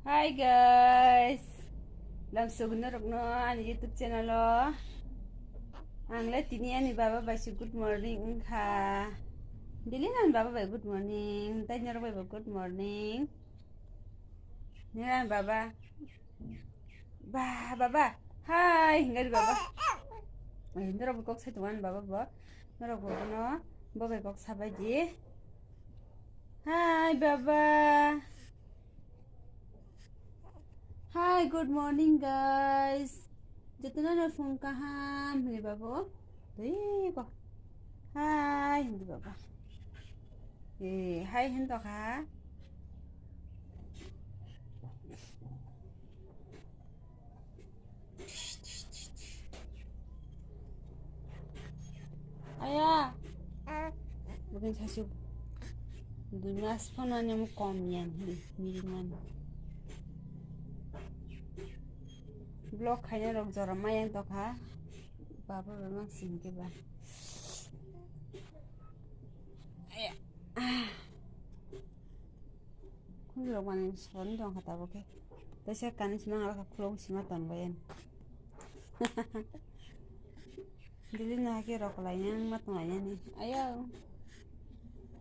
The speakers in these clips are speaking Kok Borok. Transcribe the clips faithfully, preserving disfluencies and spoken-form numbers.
Hi guys, lamsogwi norokno ani YouTube channel o. Ang le tini ani baba bai se good morning wngkha. Daily ani baba bai good morning, tei norok bai bo good morning. Nini ani baba. Ba, baba. Hi, hinga di baba. Eh, norok bo kok sai tongo ani baba bo. Norok bo bono bo bai kok sabai di. Hi, baba. Hi, good morning, guys. Jotono no phung kaham hwnwi babo. Tei bo. Hi, hindi baba. Eh, hi, hindi ka. Aya. Bukan sasuk. Dui mas phano ani omo kom yan hini, miring mani. Vlog khaina rok jora maya tokha. Baba bai mang sing ke ba. Aya. Khunju rok mani soni tongkha tabuk khe. Tei se kani sima ngalakha khulok sima tonbayan. Dili no haikhe rok lainani ma tong lainani. Aya.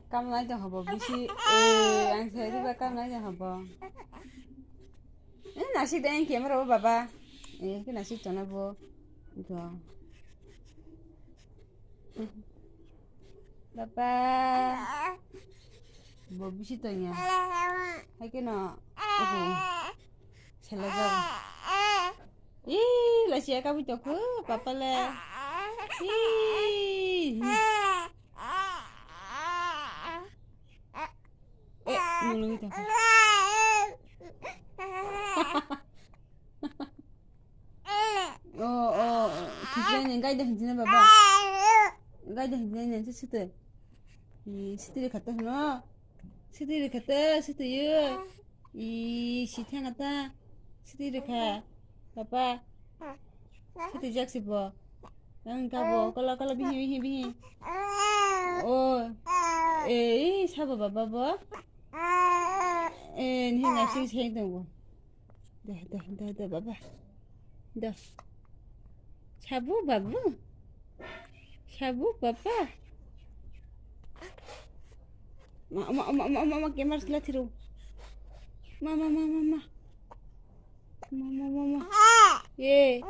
Kam lai tong habo bisi. Eh, ang sai riba kam lai tong habo. Eh, nasik dai ang camera bo baba. Eh, ke nasik tona bo. Go. Baba. Bo bisi tongya. Hai keno. Oho. Sela jao. Ih, lasia kabui tokho, papa le. Ih. Eh, mulung tokho. Oh, oh, oh. Thujai ni gai de hinjina baba. Gai de hinjina ni sute. Ni sitiri khata no. Sitiri khata, siti yo. I sithang ata. Sitiri kha. Papa. Siti jak si bo. Ang ka bo. Kala, kala, bihi, bihi, bihi. Oh. Eh, sabo baba bo. Eh, ni na sing sing tong bo. Dah, dah, dah, dah, baba. Dah. Sabu, babu. Sabu, baba. Ma, ma, ma, ma, ma, ma, camera sila thiru. Ma, ma, ma, ma, ma. Ma, ma, ma, ma. Ye.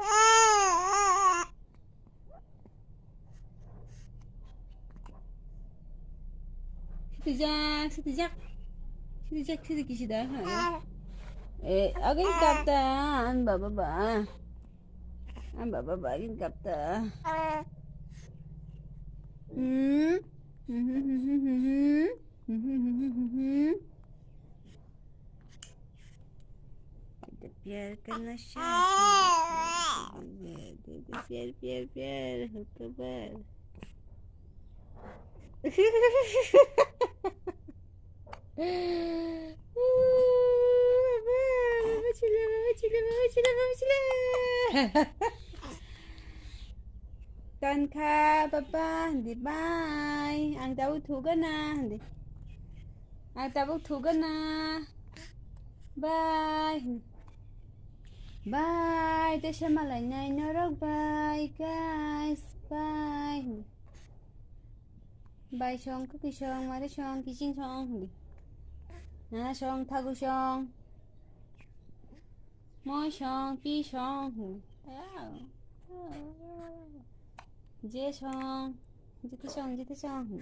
Sitijak, sitijak. Sitijak, siti kisi da, ha, ya. Eh, agin kapta, an baba ba. An baba ba, agin kapta. Hmm? Hmm, hmm, hmm, hmm, hmm, hmm. दे दे प्यार का नशा, दे दे प्यार, प्यार, प्यार, हुक्का बार। Baba chile, baba chile, baba chile, baba chile. Tongkha, baba, hindi bye. Ang tabuk thugana, hindi. Ang tabuk thugana. Bye. Bye. Tesa malai nai norok bye, guys. Bye. Bye song, kwkwi song, mare song, kiching song, hindi. Nana song, thagu song. Moi song, pi song, hmm. Je song, jiti song, jiti song, hmm.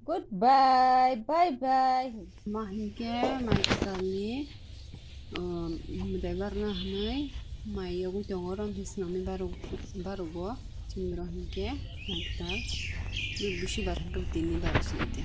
Goodbye, bye bye. Ma hinkhe mai kwtalni, um, driver no hinwi mai yogwi tongo, rom hisnani baruk, barugo. Chini rok hinkhe mai kwtal. Bisi bar hinkhe tini bar sini.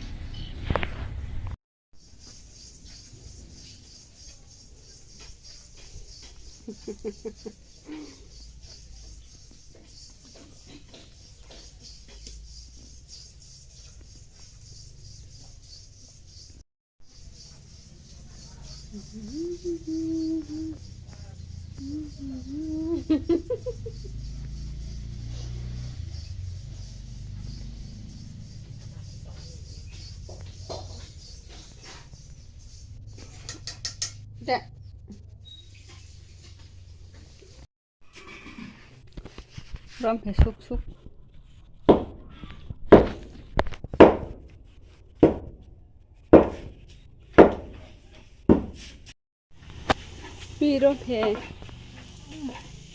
Rom he suk suk. Pi rom he.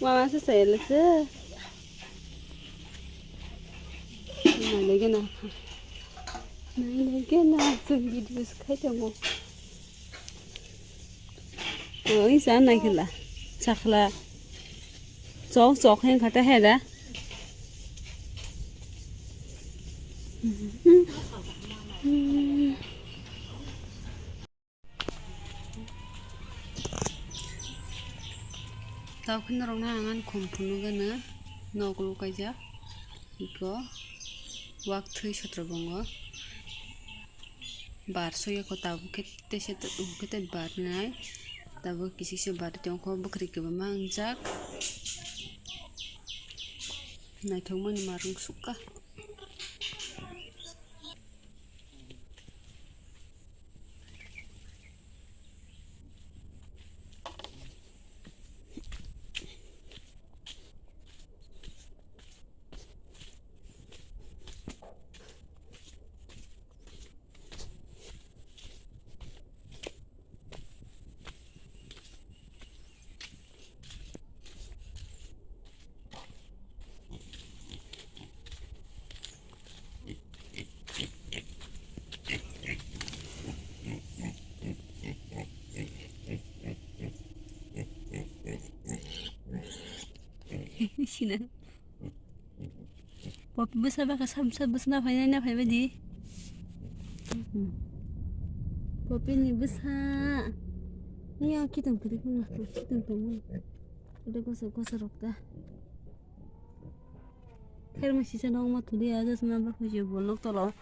Mama se se le se. Nai le gena. Nai le gena. Sun video se khai tongo. Oi, sa nai khela. Chakla. Chok, chok, heng khata hera. Tau kheno rok na angan khum phunu gana. Nok lu kaijak. Iko. Wak thui sotro bongo. Bar soyakho tabuk khe tese tabuk khe tei bar nai. Tabuk kisi kisa bar tongkho bwkhwrwi kwbangma wngjak. Naithokmani marung sukha. Sina. Popi bwsa baka samsa bwsna phainai na phaibai di. Popi ni bwsa. Ni ang kitang puri khuna, kitang tongmani. Udah gosok gosok rok ta. Khair ma sisa nong ma thudi aja sima ba khuji bol nok tolo.